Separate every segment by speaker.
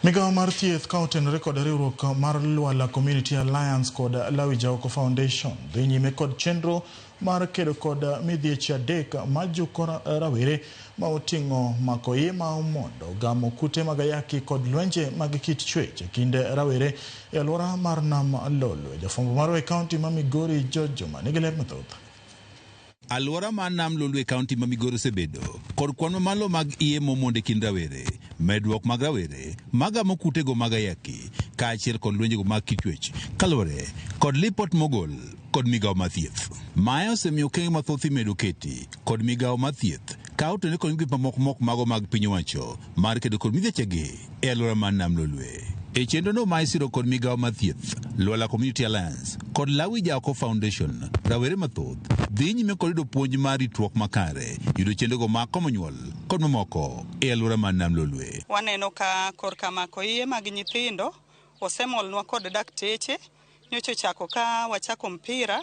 Speaker 1: Migawo mar thieth ka otenore kod riwruok mar Lwala Community Alliance kod Lawi Jaoko Foundation dhi nyime kod chenro mar kedo kod midhieche adek majuko rawere ma oting'o mako iye ma omondo, gamo kute mag ayaki kod lwenje mag kit chwech e kind rawere e alwora mar Nam Lolwe. Jafwambo marwa e kaunti ma Migori George Juma nigi ler mathoth.
Speaker 2: Alwora mar Nam Lolwe e kaunti ma Migori osebedo kod kwan mamalo mag iye momondo e kind rawere, medruok mag rawere magamo kutego mag ayaki kaachiel kod lwenjego mag kit chwech kaluwore kod lipot mogol kod migawo mar thieth. Mae osemiyo okenge mathoth imedo keti kod migawo mar thieth ka otenore kod migepe mamoko mok mago mag piny owacho mar kedo kod midhiechegi e alwora mar Nam Lolwe. E chenrono ma isiro kod migawo mar thieth, Lwala Community Alliance kod Lawi Jaoko Foundation, rawere mathoth dhi nyime kod yudo puonj mar ritruok makare, yudo chenrogo mag komo nyuol kod mamoko e alwora mar Nam Lolwe.
Speaker 3: Waneno ka korka mako iye mag nyithindo osemolnwa kod dakteche nyocha ochako ka wachako mpira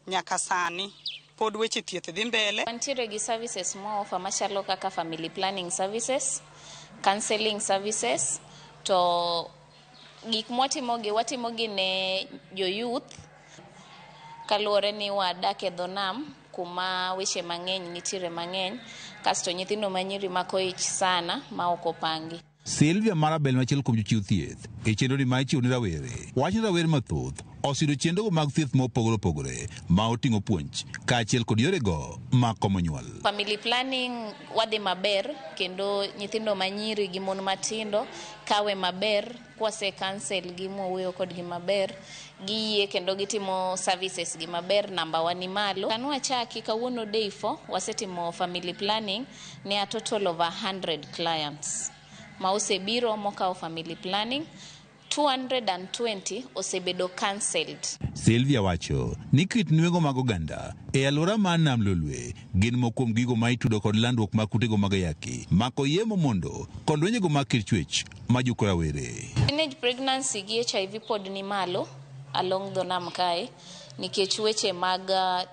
Speaker 3: nyaka sani pod weche thieth dhi mbele.
Speaker 4: Wantiere gi services mwa offer machalo kaka family planning services, counseling services, to gik mwatimogi watimogi ne jo youth kaluwore ni wadak e dho nam kuma weche mang'eny nitiere mang'eny kasto nyithindo manyiri mako ich sana ma ok opangi.
Speaker 2: Sylvia Marabel machiel kuom jochiw thieth e chenroni ma ichiwo ne rawere wacho ni rawere mathoth oseyudo chenrogo mag thieth mopogore opogore ma oting'o puonj kaachiel kod yorego mag komo nyuol.
Speaker 4: Family planning wadhi maber kendo nyithindo manyiri gi mon matindo kawe maber kwase counsel gi mwawuoyo kodgi maber giyie kendo gitimo services gi maber namba wa ni malo. Kanwachaki kawuono day 4 wasetimo family planning ne a total of 100 clients ma osebiro mokawo family planning 220 osebedo cancelled.
Speaker 2: Sylvia wacho ni kit nweng'o mag oganda e alwora mar Nam Lolwe gin moko kuom gigo ma itudo kod landruok mag kutego mag ayaki, mako iye momondo kod lwenjego mag kit chwech majuko rawere.
Speaker 4: Teenage pregnancy gi HIV pod ni malo along dho nam kae nikech weche mag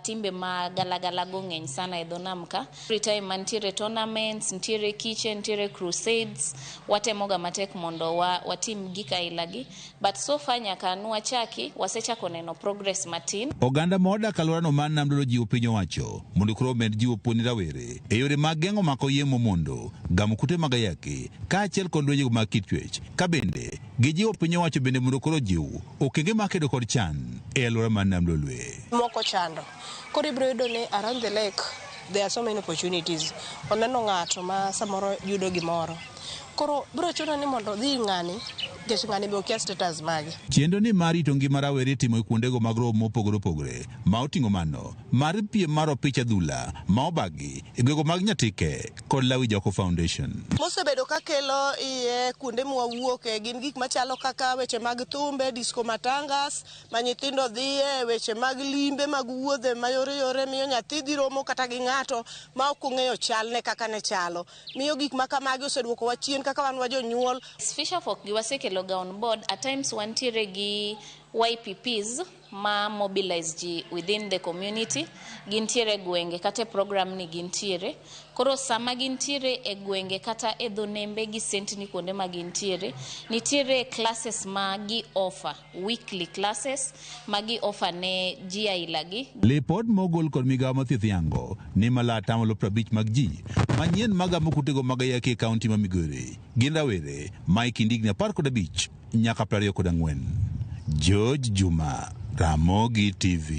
Speaker 4: timbe ma galagala go ng'eny sana e dho nam ka. Every time mantiere tournaments, nitiere kiche, nitiere crusades, watemoga matek mondo watim gik aila gi. But so far nyaka nwachaki, wasechako neno progress matin.
Speaker 2: Oganda ma odak alworano mar Nam Lolwe jiwo piny owacho mondo koro omed jiwo puonj rawere e yore mag geng'o mako iye momondo, gamo kute mag ayaki kaachiel kod lwenjego mag kit chwech. Ka bende gijiwo piny owacho bende mondo koro ojiw okenge mar kedo kod chan e alwora mar Nam Lolwe.
Speaker 5: Moko chando. Koro ibiro yudo ni around the lake there are so many opportunities. Oneno ng'ato ma samoro yudo gimoro. Koro biro chuno ni mondo odhi ir ng'ani nikech ng'ani be okia status mage.
Speaker 2: Chenro ni mar rito ngima rawere itimo e kuondego mag romo mopogore opogore ma oting'o mano mar piem mar opich adhula ma obagi e gwego mag Nyatike kod Lawi Joko Foundation.
Speaker 5: Mosebedo ka kelo iye kuonde mwawuoke gin gik machalo kaka weche mag thumbe, disco matangas ma nyithindo dhiye, weche mag limbe mag wuodhe mayore yore miyo nyathi dhi romo kata gi ng'ato ma ok ong'eyo chalne kaka ne chalo. Miyo gik ma kamagi oseduokowa chien kaka wan wa jonyuol.
Speaker 4: Fisher folk gi wasekelo ga on board, at times wantiere gi YPPs ma mobilize ji within the community, gintiere e gwenge kata e program ni gintiere. Koro sama gintiere e gwenge kata e dho nembe gi sentni kuonde ma gintiere, nitiere classes ma gi offer, weekly classes ma gi offer ne ji aila gi.
Speaker 2: Lipot mogol kod migawo mar thieth yango ni malao atamalo 50 mag ji manyien magamo kutego mag ayaki e kaunti ma Migori gin rawere ma e kind higni 15 nyaka 24. George Juma, Ramogi TV.